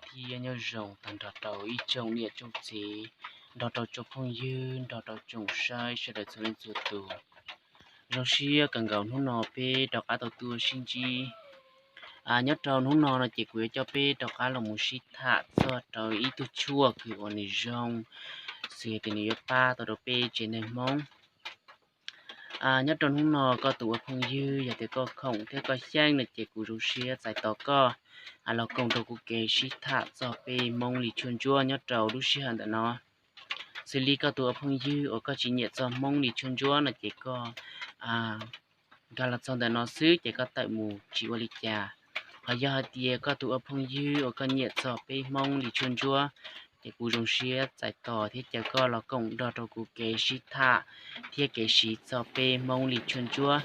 Thiab nyob zoo tag nrho rau ib tsoom niam tsoom txiv, nrog rau tsoom phooj ywg, nrog rau tsoom saib sawv daws txhua leej txhua tus. Zoo siab kawg nkaus hnub no peb rov qab tau tuaj sib ntsib. Nyob rau hnub no no ces kuv yuav coj peb rov qab los mus sib tham txog rau ib tug tshuaj kws uas nws zoo, xws tias nws yuav pab tau rau peb tsev neeg Hmoob. Nyob rau hnub no koj tus ua phooj ywg yog tias koj khoom thiab koj xyeej no ces kuv zoo siab txais tos koj los koom rau kuv kev sib tham txog peb Hmoob li tshuaj ntsuab nyob rau lub sij hawm ntawm no. Xws li koj tus ua phooj ywg uas koj tsis nyiam txog Hmoob li tshuaj ntsuab no ces koj nkag los txog ntawm no xwb ces koj tawm mus tsis ua li cas. Ho yog hais tias koj tus ua phooj ywg uas koj nyiam txog peb Hmoob li tshuaj ntsuab, ces kuv zoo siab txais tos thiab caw koj los koom nrog rau kuv kev sib tham thiab kev siv txog peb Hmoob li tshuaj ntsuab.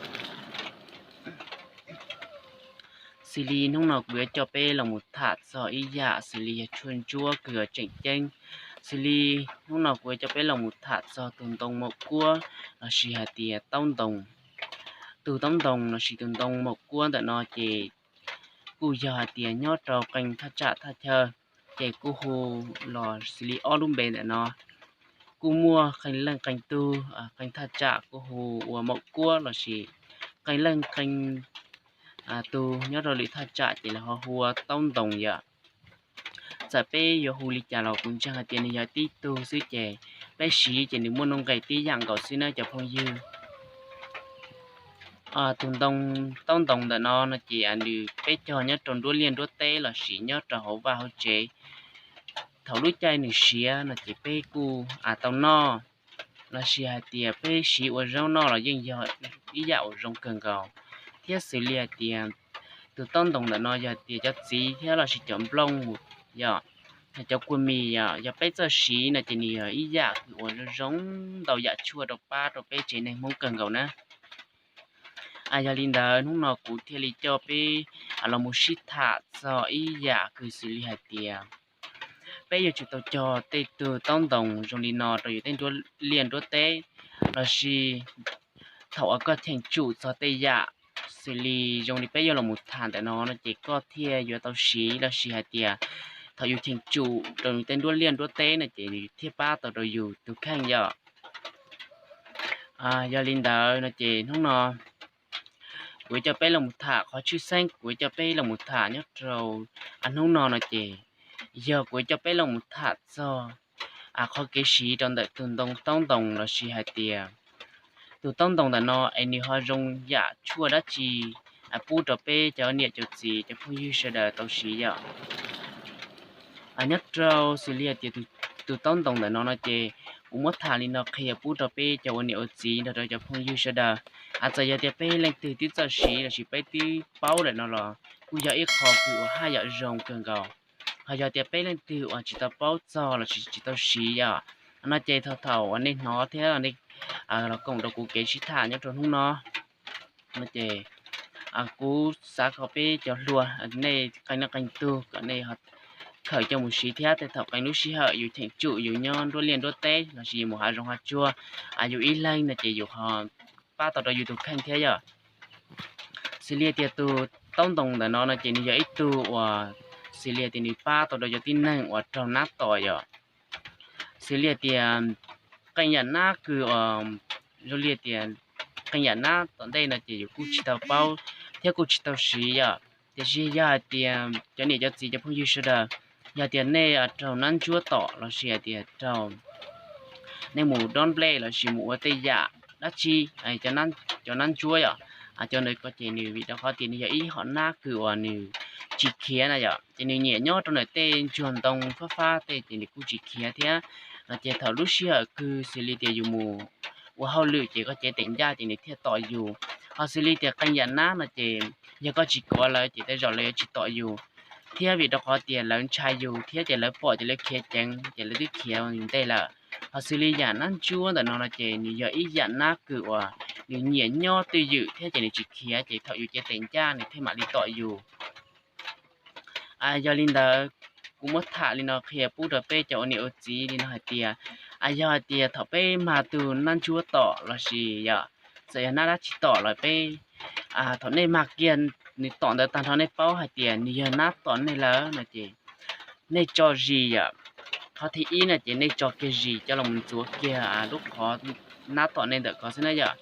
Xws li hnub no kuv yuav coj peb los mus tham txog ib yam xws li yog tshuaj ntsuab kws tseem ceeb. Xws li hnub no kuv yuav coj peb los mus tham txog tus ntoo maum kuab lossis hais tias taub ntoo. Tus taub ntoo lossis tus ntoo maum kuab ntawm no ces kuj yog hais tias nyob rau qee thaj tsam thaj chaw ces kuj hu los xws li ob lub npe ntawm no. Kuj muaj qee leej qee tug, qee thaj tsam kuj hu ua maum kuab lossis qee leej qee tug nyob rau lwm thaj tsam ces lawv ho hu ua taub ntoo yom. Txawm peb yuav hu li cas los kuv ntseeg hais tias nws yog tib tug xwb ces peb siv ces nws muaj nuj nqes tib yam nkaus xwb na cov phooj ywg. Tus ntoo, taub ntoo ntawm no no ces nws peb cog nyob rau nruab liaj nruab teb lossis nyob rau hauv vaj hauv tsev. Thaum lub caij nws siav no ces peb kuj tau noj, lossis hais tias peb siv ua zaub noj los yeej yog ib yam uas zoo kawg nkaus. Thiab xws li hais tias tus taub ntoo ntawm no yog tias cov txiv thiab lossis cov nplooj yom, cov kua mis yom, yog peb txawj siv no ces nws yog ib yam kws uas zoo zoo ntau yam tshuaj rau pab rau peb tsev neeg Hmoob kawg nkaus na. Yog li ntawd hnub no kuv thiaj li coj peb los mus sib tham txog ib yam kws xws li hais tias peb yuav tsum tau cog tej tug taub ntoo zoo li no rau yus tej nruab liaj nruab teb, lossis thaum uas koj cheem tsum txog tej yam xws li zoo li peb yuav los mus tham ntawm no no ces koj thiaj yuav tau siv lossis hais tias thaum yus cheem tsum rau yus tej nruab liaj nruab teb no ces nws thiaj pab tau rau yus tus kheej yom. Yog li ntawd no ces hnub no kuv yuav coj peb los mus tham qhov tshwj xeeb kuv yuav coj peb los mus tham nyob rau hnub no no ces yog kuv yuav coj peb los mus tham txog qhov kev siv rau ntawm tus ntoo taub ntoo lossis hais tias tus taub ntoo ntawm no es nws ho zoo yam tshuaj dab tsi pub rau peb cov niam cov txiv cov phooj ywg sawv daws tau siv yom. Nyob rau xws li hais tias tus taub ntoo ntawm no no ces kuv muab tham li no qhia pub rau peb cov ua niam ua txiv nrog rau cov phooj ywg sawv daws. Txawm yog tias peb leej twg twb txawj siv lossis peb twb paub lawm no los kuj yog ib qho kws uas haj yam zoo kawg nkaus. Ho yog tias peb leej twg uas tsis tau paub txog lossis tsis tau siv yom, no ces thaum thaum uas nej hnov thiab nej los koom rau kuv kev sib tham nyob rau hnub no no ces kuv xav kom peb cov hluas nej qee leej qee tug kom nej khawm coj mus siv thiab tej thaum qee lub sij hawm yus cheem tsum yus nyob nruab liaj nruab teb lossis yus mus hav zoov hav tsuag, yus ib leeg no ces yus ho pab tau rau yus tus kheej thiab yom. Xws li tias tus taub ntoo ntawm no no ces nws yog ib tug uas xws li tias nws pab tau rau cov tib neeg uas raug nab tom yom. Xws li tias qee yam nab kws zoo li tias qee yam nab tom ntej no ces yus kuj tsis tau paub thiab kuj tsis tau siv yom. Tiam sis yog hais tias cov niam cov txiv cov phooj ywg sawv daws, yog tias nej raug nab ntsuab tom lossis hais tias raug nej mus dob nplej lossis mus ua tej yam dab tsi, cov nab ntsuab yom, cov ntawd ko ces nws vim rau qhov tias nws yog ib hom nab kws uas nws tsis khiav na yom, ces nws nyiam nyob rau ntawm tej ntsuag ntoo fab fab tej ces nws kuj tsis khiav thiab. No ces thaum lub sij hawm kws xws li tias yus mus ua hauj lwm ces koj cev tes ncaj ces nws thiaj tom yus. Ho xws li tias qee yam nab no ces yog koj tsis kov lawv ces tej zaum lawv yuav tsis tom yus, thiab vim rau qhov tias lawv ntshai yus thiab ces lawv pom ces lawv khiav ceev ces lawv twb khiav yus ntej lawm. Ho xws li yam nab ntsuab ntawm no no ces nws yog ib yam nab kws uas nws nyiam nyob twj ywm thiab ces nws tsis khiav ces thaum yus cev tes ncaj nws thiaj mam li tom yus. Yog li ntawd, kuv muab tham li no qhia pub rau peb cov ua niam ua txiv li no hais tias, yog hais tias thaum peb mag tug nab ntsuab tom lossis yog txawm yog nab dab tsi tom los peb, thaum nej mag kiag nws tom ntawd tag nrho nej paub hais tias nws yog nab tom nej lawm no ces nej tso zis yom. Qhov thib ib no ces nej tso kiag zis coj los ntxuav kiag lub qhov nab tom nej ntawm ko xwb na yom.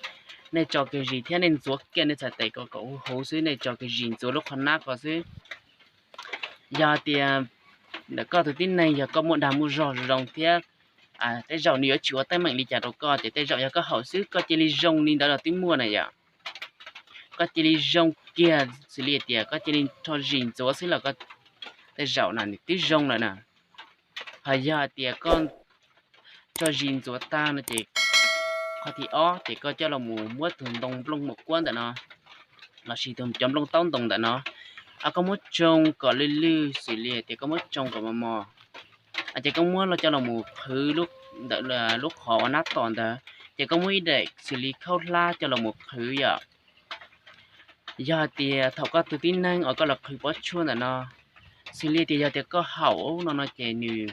Nej tso kiag zis thiab nej ntxuav kiag nej txhais tes ko kom huv huv xwb, nej tso kiag zis ntxuav lub qhov nab ko xwb. Yog tias ntawm koj tus tib neeg yog koj muaj dag muaj zog zoo thiab, tej zaum nws yuav tsis ua teeb meem li cas rau koj ces tej zaum yog koj haum xwb koj cia li zoo li ntawd los twb muaj na yom. Koj cia li zoo kiag xws li tias koj cia li rho zis ntxuav xwb los tej zaum na nws twb zoo lawm na. Ho yog hais tias koj tso zis ntxuav tag no ces qhov thib ob ces koj coj los mus muab tus ntoo nplooj maum kuab ntawm no lossis tus cov nplooj taub ntoo ntawm no, koj muab tsoo kom lwj lwj xws li tias koj muab tsoo kom mos mos, ces koj muab los coj los mus qhwv ntawm lub qhov uas nab tom ntawd, ces koj muab ib daim xws li khaub hlab coj los mus qhwv yom. Yog hais tias thaum koj tus tib neeg uas koj los qhwv pob tshuaj ntawm no, xws li tias yog tias koj haum no no ces nws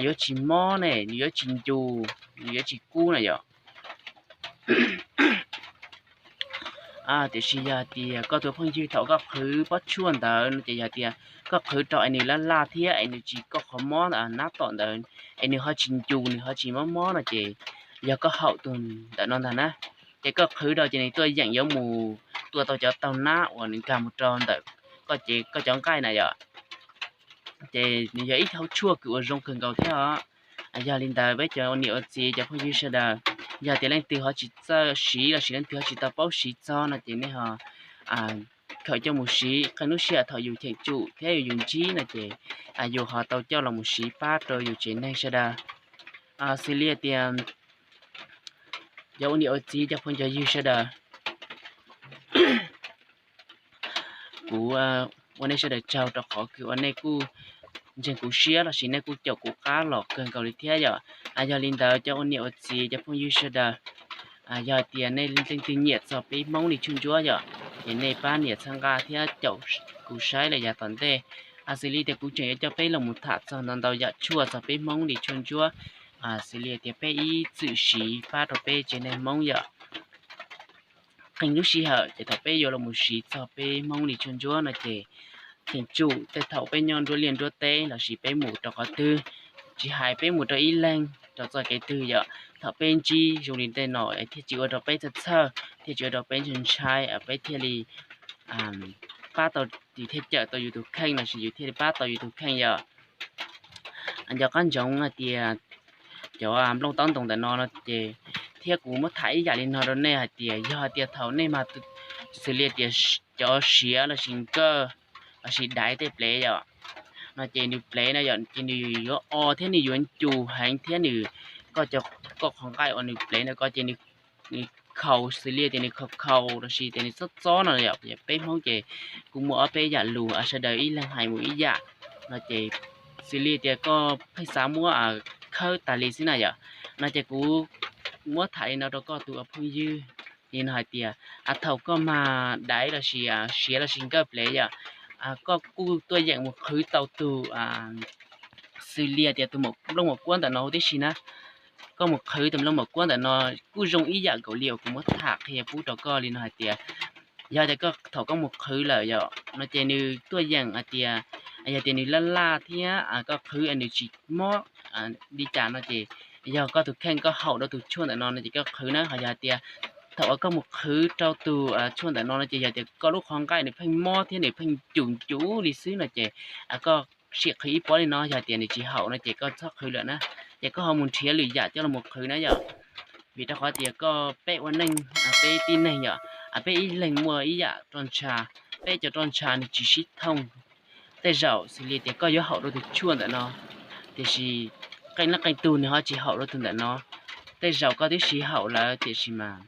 yuav tsis mob ne, nws yuav tsis ncus, nws yuav tsis kub na yom. Tiam sis yog hais tias koj tus phooj ywg thaum koj qhwv pob tshuaj ntawd no ces yog tias koj qhwv rau es nws laj laj thiab es nws tsis koj qhov mob nab tom ntawd, es nws ho tsis ncus nws ho tsis mob mob no ces yog koj haum tus ntawm no ntag na. Ces koj qhwv rau ces nws tuaj yeem yuav mus tua tau cov taug nab uas nws nkag mus rau ntawm koj cev koj cov nqaij na yom. Ces nws yog ib hauv tshuaj kws uas zoo kawg nkaus thiab os. Yog li ntawd peb cov ua niam ua txiv cov phooj ywg sawv daws, yog tias leej twg ho tsis txawj siv lossis leej twg ho tsis tau paub siv txog no ces nej ho khaws coj mus siv, qee lub sij hawm thaum yus cheem tsum thiab yus ntsib no ces yus ho tau coj los mus siv pab rau yus tsev neeg sawv daws. Xws li tias cov ua niam ua txiv cov phooj cov ywg sawv daws, kuv ua nej sawv daws tsaug rau qhov kws uas nej kuj ntseeg kuv siab lossis nej kuj caum kuv qab los kawg nkaus li thiab yom. Yog li ntawd cov ua niam ua txiv cov phooj ywg sawv daws, yog tias nej leej twg nyiam txog peb Hmoob li tshuaj ntsuab yom, ces nej pab nias txhawb nqa thiab caum kuv saib lawm yav tom ntej. Xws li tias kuv tseem yuav coj peb los mus tham txog ntau ntau yam tshuaj txog peb Hmoob li tshuaj ntsuab, xws li tias peb ib txwm siv pab rau peb tsev neeg Hmoob yom. Qee lub sij hawm ces thaum peb yuav los mus siv txog peb Hmoob li tshuaj ntsuab no ces cheem tsum tej thaum peb nyob nruab liaj nruab teb lossis peb mus rau qhov twg, tsis hais peb mus rau ib leeg rau txoj kev twg yom, thaum peb ntsib zoo li tej no thiaj tsis ua rau peb txhawj txhawj, thiaj tsis ua rau peb ntshai ntshai, peb thiaj li pab tau, yus thiaj cawm tau yus tus kheej lossis yus thiaj li pab tau yus tus kheej yom. Nco qab ntsoov hais tias cov nplooj taub ntoo ntawm no no ces, thiab kuv muab tham ib yam li no rau nej hais tias yog hais tias thaum nej mas xws li tias cov siav lossis nkawj lossis daiv tej plev yom, no ces nws plev no yom ces nws yuav o thiab nws yuav ncus heev thiab nws, koj cov, koj qhov nqaij uas nws plev ntawm ko ces nws khaus xws li tias nws khaus khaus lossis tias nws txob txob no yom. Peb Hmoob ces kuj muaj ob peb yam lus sawv daws ib leeg hais mus ib yam, no ces xws li tias koj pheej xav muab khawb tas li xwb na yom, no ces kuv muab tham li no rau koj tus ua phooj ywg li no hais tias, thaum koj mag daiv lossis siav lossis nkawj plev yom, koj kuj tuaj yeem mus qhwv tau tus xws li tias tus nplooj maum kuab ntawm no huv tib si na. Koj mus qhwv tus nplooj maum kuab ntawm no kuj zoo ib yam nkaus li uas kuv muab tham qhia pub rau koj li no hais tias, yog tias koj thaum koj mus qhwv lawm yom no ces nws tuaj yeem hais tias, yog tias nws laj laj thiab koj qhwv nws tsis mob li cas no ces yog koj tus kheej koj haum rau tus tshuaj ntawm no no ces koj qhwv na. Ho yog hais tias thaum uas koj mus qhwv rau tus tshuaj ntawm no no ces yog tias koj lub qhov nqaij nws pheej mob thiab nws pheej ncus ncus li xwb no ces koj sim qhwv ib pob li no, yog tias nws tsis haum no ces koj txhob qhwv lawm na. Ces koj ho mus nrhiav lwm yam coj los mus qhwv na yom. Vim rau qhov tias koj peb ua neej, peb tib neeg yom, peb ib leeg muaj ib yam roj ntsha, peb cov roj ntsha nws tsis sib thooj. Tej zaum xws li tias koj yuav haum rau tus tshuaj ntawm no, tiam sis qee leej qee tug nws ho tsis haum rau tus ntawm no. Tej zaum koj twb siv haum lawm tiam sis mas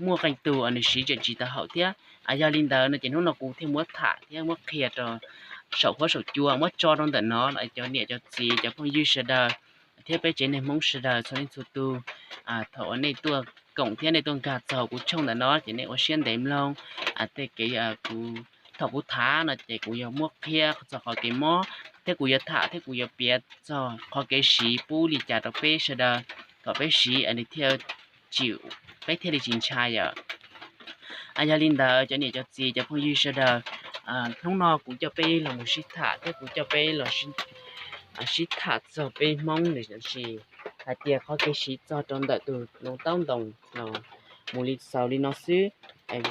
muaj qee tug nws siv tseem tsis tau haum thiab. Yog li ntawd no ces hnub no kuv thiaj muab tham thiab muab qhia rau saum huab saum cua, muab tso rau ntawm no los cov niam cov txiv cov phooj ywg sawv daws thiab peb tsev neeg Hmoob sawv daws txhua leej txhua tus, thaum uas nej tuaj koom thiab nej tuaj nkag txog kuv tshooj ntawm no ces nej ua siab ntev mloog tej kev kuv, thaum kuv tham no ces kuv yuav muab qhia txog qhov kev mob thiab kuv yuav tham thiab kuv yuav piav txog qhov kev siv pub li cas rau peb sawv daws kom peb siv nws thiaj tsis, peb thiaj li tsis ntshai yom. Yog li ntawd cov niam cov txiv cov phooj ywg sawv daws, hnub no kuv coj peb los mus sib tham thiab kuv coj peb los sib sib tham txog peb Hmoob los sis hais tias qhov kev siv txog rau ntawm tus hluas nraug ntoo no mus li xaus li no xwb.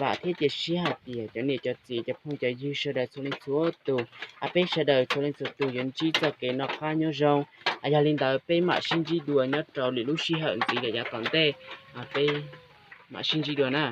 Vam thiab cia siab hais tias cov niam cov txiv cov phooj cov ywg sawv daws txhua leej txhua tus, peb sawv daws txhua leej txhua tus yuav ntsib txoj kev noj qab nyob zoo. Yog li ntawd peb mam sib ntsib dua nyob rau lwm lub sij hawm ntxiv rau yav tom ntej, peb mam sib ntsib dua na.